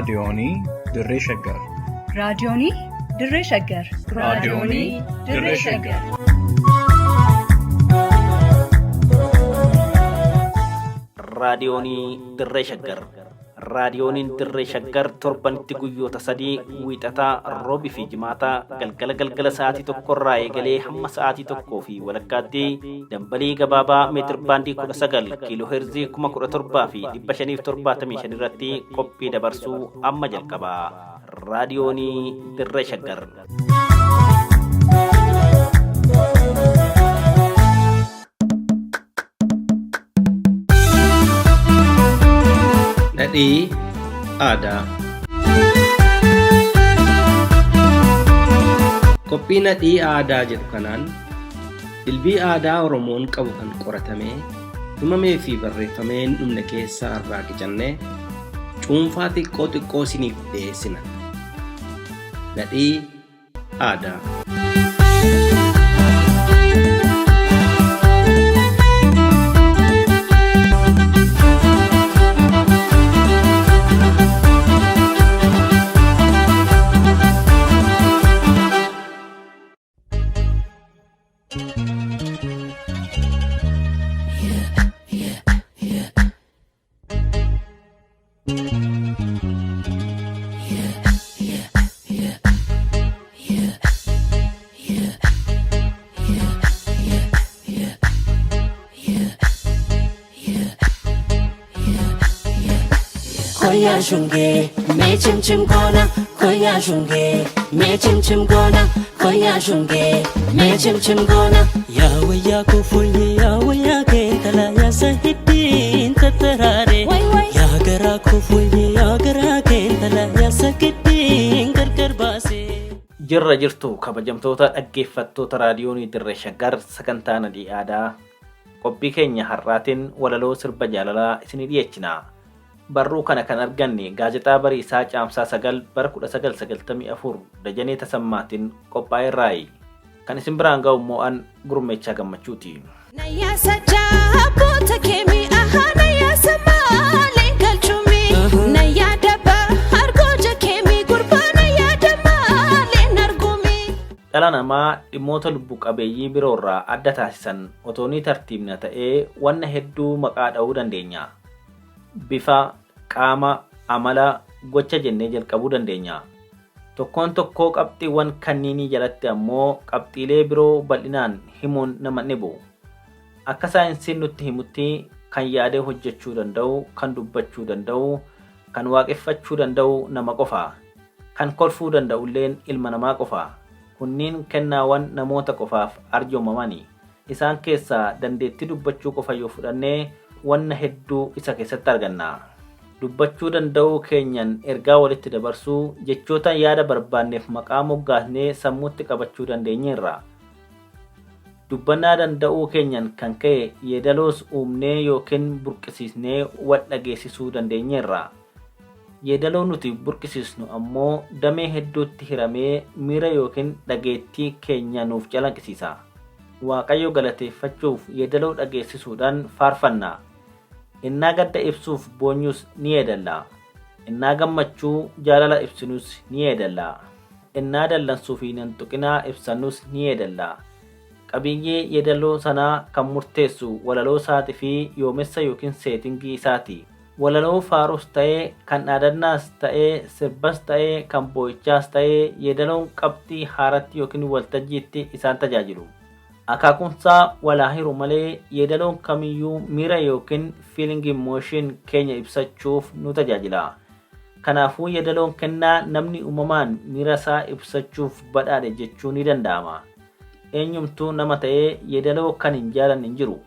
Raadiyoonii Dirree Shaggar. Raadiyoonii Dirree Shaggar. Raadiyoonii Dirree Shaggar. Raadiyoonii Dirree Shaggar. Raadiyooniin Dirree Shaggar torbanitti guyyoota sadii wiixataa, roobii fi jimaataa galgala galgala sa'aatii tokkorraa eegalee hamma sa'aatii tokkoo fi walakkaatti dambalii gabaabaa meetir baandii 19 kiiloo heerzii 17,575 irratti qophii dabarsuu amma jalqaba. Raadiyoonii Dirree Shaggar. Dhadhii aadaa. Qophii nadhii aadaa jedhu kanaan dilbii aadaa Oromoon qabu kan qoratamee, himamee fi barreeffamee hin dhumne keessaa irraa qicannee cuunfaa xiqqoo xiqqoo isiniif dhiyeessina. Nadhii aadaa. Koya shunge, me chim chim gona, koya shunge, me chim chim gona, koya shunge, me chim chim gona. Yaa wayyaa koo fooyyee yaa wayyaa kee talaa yaa sahiddiin tattaraare. Yaa garaa koo fooyyee yaa garaa kee talaa yaa sahiddiin gargar baasee. Jirra jirtu kabajamtoota dhaggeeffattoota raadiyoonii Dirree Shaggar sagantaa nadhii aadaa qophii keenya har'aatiin walaloo sirba jaalalaa isinii dhiyeechina. Barruu kana kan arganne gaazexaa Bariisaa Caamsaa 9 bara 1994 Dajanee Tasammaatiin qophaa'erraayi. Kan isin biraan ga'u immoo an Gurmeechaa Gammachuuti. Nayyaa sajjaa abboota keemi ahaa nayyaa samaaleen galchuumi nayyaa daba argooja keemi gurbaa nayyaa damaaleen arguumi. Dhala namaa dhimmoota lubbu qabeeyyii biroorraa adda taasisan otoo ni tartiibna ta'ee wanna hedduu maqaa dha'uu dandeenya. Bifa, qaama, amala, gocha jennee jalqabuu dandeenya. Tokkoon tokkoo qabxiiwwan kanniinii jalatti ammoo qabxiilee biroo bal'inaan himuun nama hin dhibu. Akka saayinsiin nutti himutti kan yaadee hojjechuu danda'u, kan dubbachuu danda'u, kan waaqeffachuu danda'u nama qofa. Kan kolfuu danda'ulleen ilma namaa qofa. Kunniin kennaawwan namoota qofaaf arjoomamani. Isaan keessaa dandeettii dubbachuu qofa yoo fudhanne wanna hedduu isa keessatti arganna. Dubbachuu danda'uu keenyan ergaa walitti dabarsuu, jechootaan yaada barbaanneef maqaa moggaasnee sammuutti qabachuu dandeenyeerra. Dubbannaa danda'uu keenyan kan ka'e yeedaloos uumnee yookiin burqisiisnee wal dhageessisuu dandeenyeerra. Yeedaloo nuti burqisiisnu ammoo damee hedduutti hiramee miira yookiin dhageettii keenya nuuf calanqisiisa. Waaqayyo galateeffachuuf yeedaloo dhageessisuudhaan faarfanna. Ennaa gadda ibsuuf boonyus ni yeedalla. Ennaa gammachuu, jaalala ibsinus ni yeedalla. Ennaa dallansuu fi nantuqinaa ibsannus ni yeedalla. Qabiyyee yeedaloo sanaa kan murteessu walaloo isaati fi yoomessa yookiin seetingii isaati. Walaloo faaruus ta'ee, kan dhaadannaas ta'ee, sirbas ta'ee, kan boo'ichaas ta'ee yeedaloon qabxii haaratti yookiin waltajjiitti isaan tajaajilu. Akaakuunsaa wal haa hiru malee yeedaloon kamiyyuu miira yookiin feeling emotion keenya ibsachuuf nu tajaajila. Kanaafuu yeedaloon kennaa namni uumamaan miirasaa ibsachuuf badhaadhe jechuu ni danda'ama. Eenyumtuu nama ta'ee yeedaloo kan hin jaalanne hin jiru.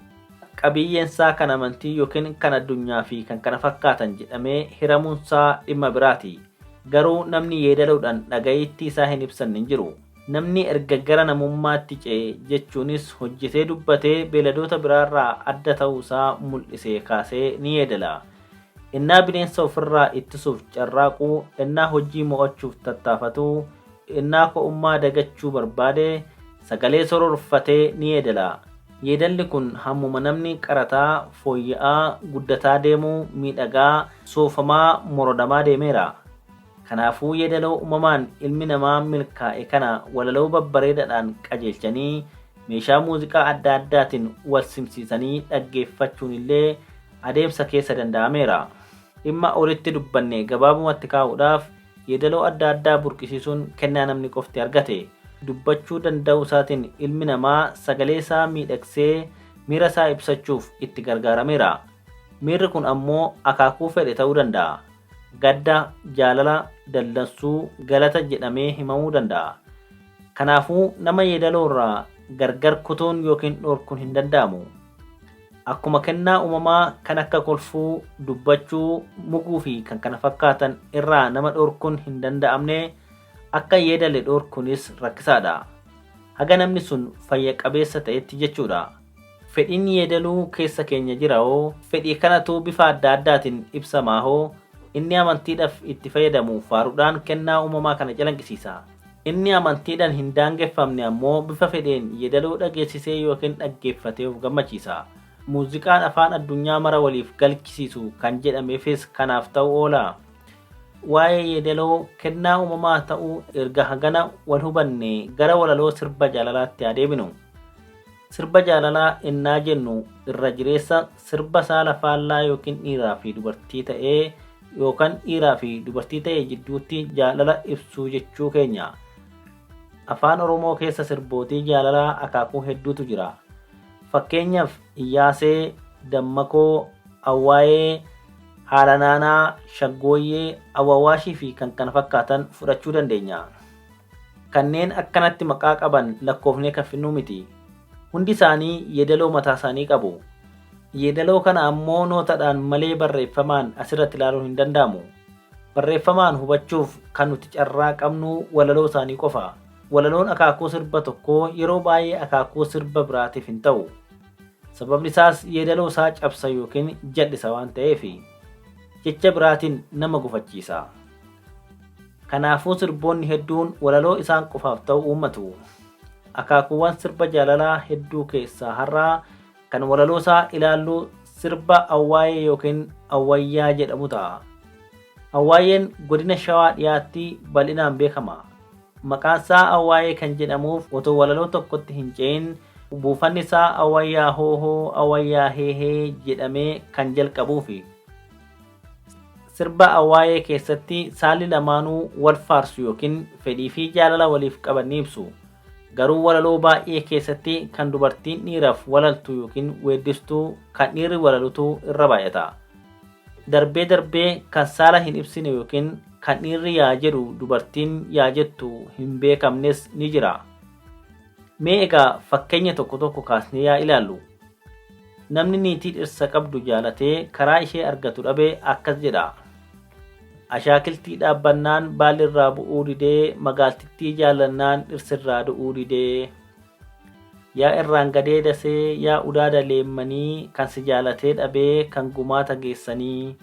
Qabiyyeensaa kan amantii yookiin kan addunyaa fi kan kana fakkaatan jedhamee hiramuunsaa dhimma biraati. Garuu namni yeedaloodhaan dhaga'iittii isaa hin ibsanne hin jiru. Namni erga gara namummaatti ce'e jechuunis hojjetee dubbatee beeladoota biraarraa adda ta'uusaa mul'isee kaasee ni yeedala. Ennaa bineensa ofirraa ittisuuf carraaqu, ennaa hojii mo'achuuf tattaafatu, ennaa ko'ummaa dagachuu barbaade sagalee sororfatee ni yeedala. Yeedalli kun hammuma namni qarataa, fooyya'aa, guddataa deemu miidhagaa, soofamaa, morodamaa deemeera. Kanaafuu yeedaloo uumamaan ilmi namaa milkaa'e kana walaloo babbareedaadhaan qajeelchanii meeshaa muuziqaa adda addaatiin wal simsiisanii dhaggeeffachuun illee adeemsa keessa danda'ameera. Dhimma olitti dubbanne gabaabumatti kaa'uudhaaf yeedaloo adda addaa burqisiisuun kennaa namni qofti argate. Dubbachuu danda'uu isaatiin ilmi namaa sagalee isaa miidhagsee miira isaa ibsachuuf itti gargaarameera. Miirri kun ammoo akaakuu fedhe ta'uu danda'a. Gadda, jaalala, dallansuu, galata jedhamee himamuu danda'a. Kanaafuu nama yeedaloo irraa gargar kutuun yookiin dhorkuun hin danda'amu. Akkuma kennaa uumamaa kan akka kolfuu, dubbachuu, muguu fi kan kana fakkaatan irraa nama dhorkuun hin danda'amne akka yeedale dhorkuunis rakkisaadha. Haga namni sun fayya qabeessa ta'etti jechuudha. Fedhiin yeedaluu keessa keenya jira hoo fedhii kanatu bifa adda addaatiin ibsamaa hoo inni amantiidhaaf itti fayyadamu faaruudhaan kennaa uumamaa kana calaqqisiisa. Inni amantiidhaan hin daangeffamne ammoo bifa fedheen yeedaloo dhageessisee yookiin dhaggeeffatee of gammachiisa. Muuziqaan afaan addunyaa mara waliif galchisiisu kan jedhameefis kanaaf ta'u oola. Waa'ee yeedaloo kennaa uumamaa ta'uu erga hagana wal hubanne gara walaloo sirba jaalalaatti adeeminu. Sirba jaalalaa innaa jennu irra jireessa sirba saala faallaa yookiin dhiiraa fi dubartii ta'ee yookaan dhiiraa fi dubartii ta'e jidduutti jaalala ibsuu jechuu keenya. Afaan Oromoo keessa sirbootii jaalalaa akaakuu hedduutu jira. Fakkeenyaaf Iyyaasee, Dammakoo, Awwaayee, Haala Naanaa, Shaggooyyee, Awwawaashii fi kan kana fakkaatan fudhachuu dandeenya. Kanneen akkanatti maqaa qaban lakkoofnee kaffinuu miti. Hundi isaanii yeedaloo mataa isaanii qabu. Yeedaloo kana ammoo nootadhaan malee barreeffamaan asirratti ilaaluun hin danda'amu. Barreeffamaan hubachuuf kan nuti carraa qabnu walaloo isaanii qofa. Walaloon akaakuu sirba tokkoo yeroo baay'ee akaakuu sirba biraatiif hin ta'u. Sababni isaas yeedaloo isaa cabsa yookiin jal'isa waan ta'eef jecha biraatiin nama gufachiisa. Kanaafuu sirboonni hedduun walaloo isaan qofaaf ta'u uummatu. Akaakuuwwan sirba jaalalaa hedduu keessaa har'aa kan walaloo isaa ilaallu sirba awwaayee yookiin awwayyaa jedhamu ta'a. Awwaayeen godina Shawaa dhiyaatti bal'inaan beekama. Maqaan isaa awwaayee kan jedhamuuf otoo walaloo tokkotti hin ce'in buufanni isaa awwayyaa hoohoo awwayyaa heehee jedhamee kan jalqabuufi. Sirba awwaayee keessatti saalli lamaanuu wal faarsu yookiin fedhii fi jaalala waliif qaban ni ibsu. Garuu walaloo baay'ee keessatti kan dubartiin dhiiraaf walaltu yookiin weeddistuu kan dhiirri walalutu irra baay'ata. Darbee darbee kan saala hin ibsine yookiin kan dhiirri yaa jedhu dubartiin yaa jettu hin beekamnes ni jira. Mee egaa fakkeenya tokko tokko kaasnee yaa ilaallu. Namni niitii dhirsa qabdu jaalatee karaa ishee argatu dhabe akkas jedha. Ashaakiltii dhaabbannaan baalli irraa bu'uu didee magaaltittii jaallannaan dhirsirraa du'uu didee. Yaa irraan gadee dasee yaa udaada leemmanii kan si jaalatee dhabee kan gumaata geessanii.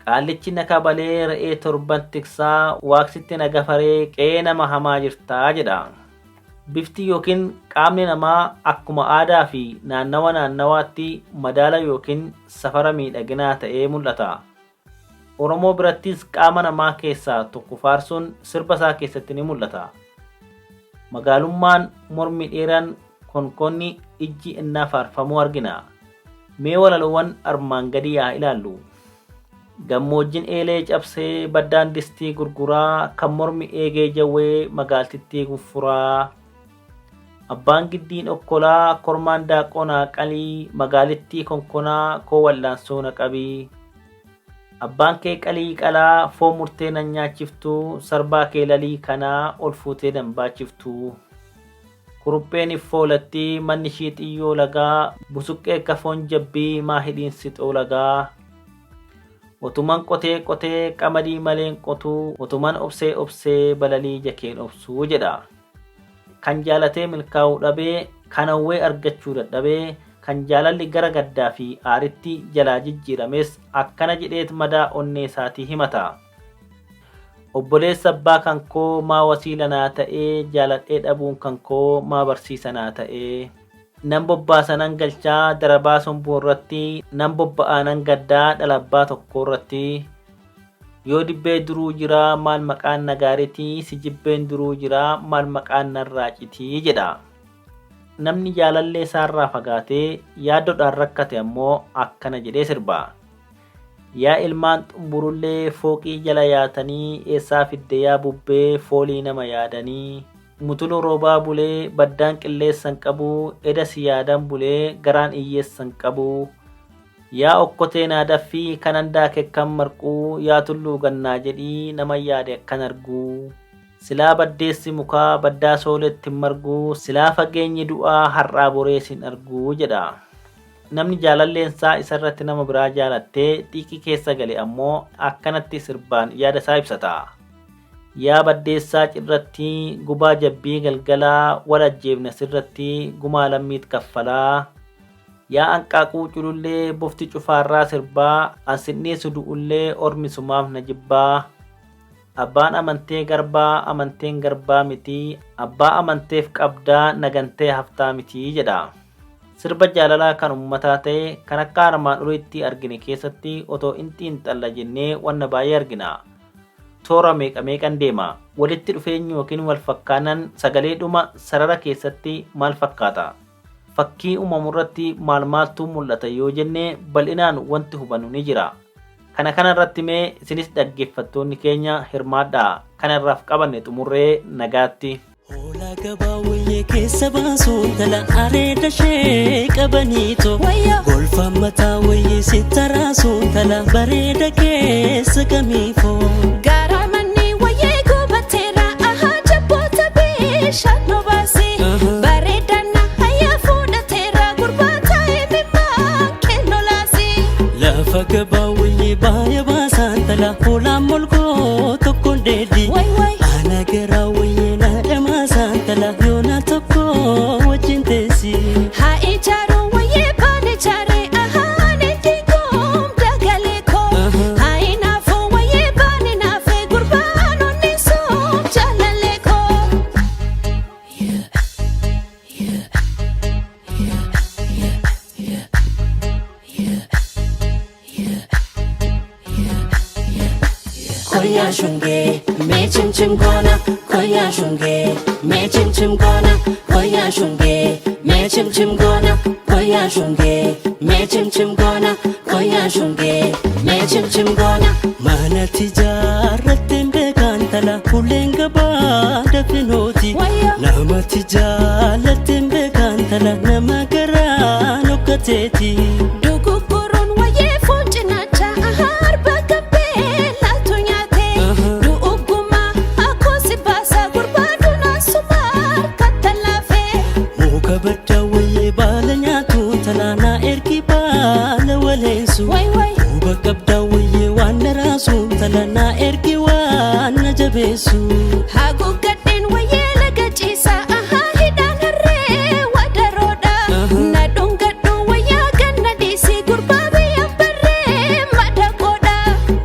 Qaallichi na kabalee re'ee torban tiksaa waaqsitti na gafaree qe'ee nama hamaa jirtaa jedha. Bifti yookiin qaamni namaa akkuma aadaa fi naannawa naannawaatti madaala yookiin safara miidhaginaa ta'ee mul'ata. Oromoo birattis qaama namaa keessaa tokko faarsuun sirba isaa keessatti ni mul'ata. Magaalummaan mormi dheeraan konkonni ijji innaa faarfamuu argina. Mee walaloowwan armaan gadii haa ilaallu. Gammoojjiin eelee cabsee baddaan distii gurguraa kan mormi eegee jawwee magaaltittii guffuraa. Abbaan giddiin okkolaa kormaan daaqonaa qalii magaalittii konkonaa koo wallaansoo na qabii. Abbaan kee qalii qalaa foon murtee nan nyaachiftuu sarbaa kee lalii kanaa ol fuutee nan baachiftuu. Kurupheen iffoolattii manni ishii xiyyoo lagaa busuqqee akka foon jabbii maa hidhiin sixoo lagaa. Otuman qotee qotee qamadii maleen qotuu otuman obsee obsee balalii jakeen obsuu jedha. Kan jaalatee milkaa'uu dhabee kan hawwee argachuu dadhabee kan jaalalli gara gaddaa fi aaritti jalaa jijjiirames akkana jedheet madaa onnee isaatii himata. Obboleessa abbaa kan koo maa wasiila naa ta'ee jaaladhee dhabuun kan koo maa barsiisa naa ta'ee. Nan bobbaasa nan galchaa darabaa sombuu irratti nan bobba'aa nan gaddaa dhalabbaa tokko irratti. Yoo dibbee duruu jiraa maal maqaan nagaaritii si jibbeen duruu jiraa maal maqaan narraa citii jedha. Namni jaalallee isaarraa fagaatee yaaddoodhaan rakkate ammoo akkana jedhee sirba. Yaa ilmaan xumburullee fooqii jala yaatanii eessaa fidde yaa bubbee foolii nama yaadanii. Mutulu roobaa bulee baddaan qilleessan qabu eda si yaadan bulee garaan iyyeessan qabu. Yaa okkotee naa daffii kanan daake kan marquu yaa tulluu gannaa jedhii nama yaade akkan arguu. Silaa baddeessi mukaa baddaa sooletti hin marguu silaa fageenyi du'aa har'aa borees hin arguu jedha. Namni jaalalleensaa isarratti nama biraa jaalattee xiiqii keessa gale ammoo akkanatti sirbaan yaada isaa ibsata. Yaa baddeessaa cirratti gubaa jabbii galgalaa wal ajjeefna sirratti gumaa lammiit kaffalaa. Yaa anqaaquu culullee bofti cufaarraa sirbaa ansinniisu du'ullee ormi sumaaf na jibbaa. Abbaan amantee garbaa amanteen garbaa miti abbaa amanteef qabdaa nagantee haftaa miti jedha. Sirba jaalalaa kan uummataa ta'e kan akka armaan olitti argine keessatti otoo in xiinxalla jennee wanna baay'ee argina. Toora meeqa meeqan deema? Walitti dhufeenyi yookiin wal fakkaanan sagalee dhuma sarara keessatti maal fakkaata? Fakkii uumamu irratti maal maaltu mul'ata yoo jenne bal'inaan wanti hubannu ni jira. Kana kanarratti mee isinis dhaggeeffattoonni keenya hirmaadhaa. Kana irraaf qabanne xumurree nagaatti. Hoolaa gabaa wayyee keessa baasuun tala areeda ishee qabaniito. Golfaan mataa wayyee sitti raasuun tala bareeda keessa kamiifoo. Garaa manni wayyee gubateera ahaa jabboota bishaan obaase. Bareedaan hayyaa fuudhateera gurbaa taa'ee mimmaa kennoo laase. Lafa gabaa wayyee baaya baasaan tala hoolaan molgoo tokkoon dheedhi. Wayi wayi. Ana garaa wayyee na dhamaasaan tala yoona tokko wajjin teessi. Haa ijaaru wayyee baala ijaare ahaa neefiikoom dagalee koo. Haa inaafuu wayyee baala inaafee gurbaan onneessuun jaalallee koo. Koya shunge, me chim chim gona. Koya shunge, me chim chim gona. Koya shunge, me chim chim gona. Koya shunge, me chim chim gona. Koya shunge, me chim chim gona. Mana tijaarratteen beekan tala uleen gabaa dafinooti. Wayyo. Nama tijaalatteen beekan tala nama garaa nokkateeti. Dogoggoroon wayyee foon cinaacha ahaa arba gambee laatu nyaate. Du'uggumaa akkoosi baasa gurbaa dunaan sumaa harkatti laafee. Muka baddaa wayyee baala nyaatu talaanaa ergi baala waleensu. Wayi wayi. Huba qabdaa wayyee waan na raasu talanaa ergi waan na jabeessu. Haguuggadheen wayyee laga ciisaa ahaa hidhaan harree wadaroodha. Na dhungadhu wayyaa ganna dhiisii gurbaa biyyaan barree madaqoodha.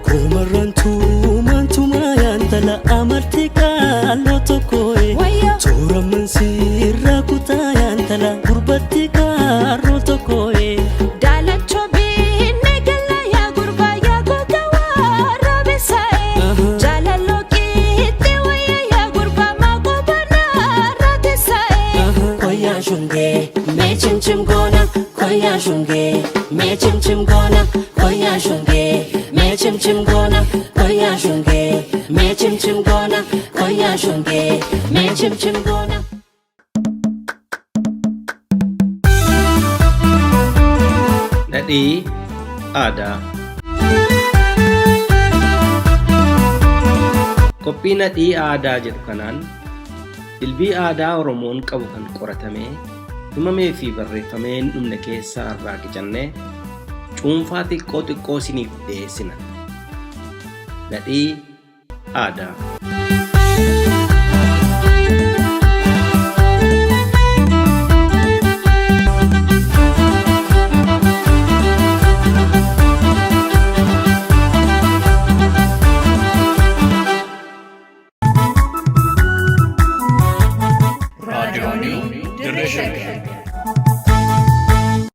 Kumarraan tuumaan tumaayaan tala amartii qaaloo tokkooye. Wayyo. Toora mansiirraa kutaayaan tala gurbatti kaarroo tokkooye. Daalachoo biinne gala yaa gurbaa yaa goga waraabeessaaye. Jaalaloo qiixxee wayyaa yaa gurbaa maaqoo banaa raateessaaye. Koya shunge, me chim chim gona. Koya shunge, me chim chim gona. Koya shunge, me chim chim gona. Koya shunge, me chim chim gona. Koya shunge, me chim chim gona. Dhadhii aadaa. Qophii nadhii aadaa jedhu kanaan dilbii aadaa Oromoon qabu kan qoratamee himamee fi barreeffamee hin dhumne keessaa irraa qicannee cuunfaa xiqqoo xiqqoo isiniif dhiyeessina. Nadhii aadaa.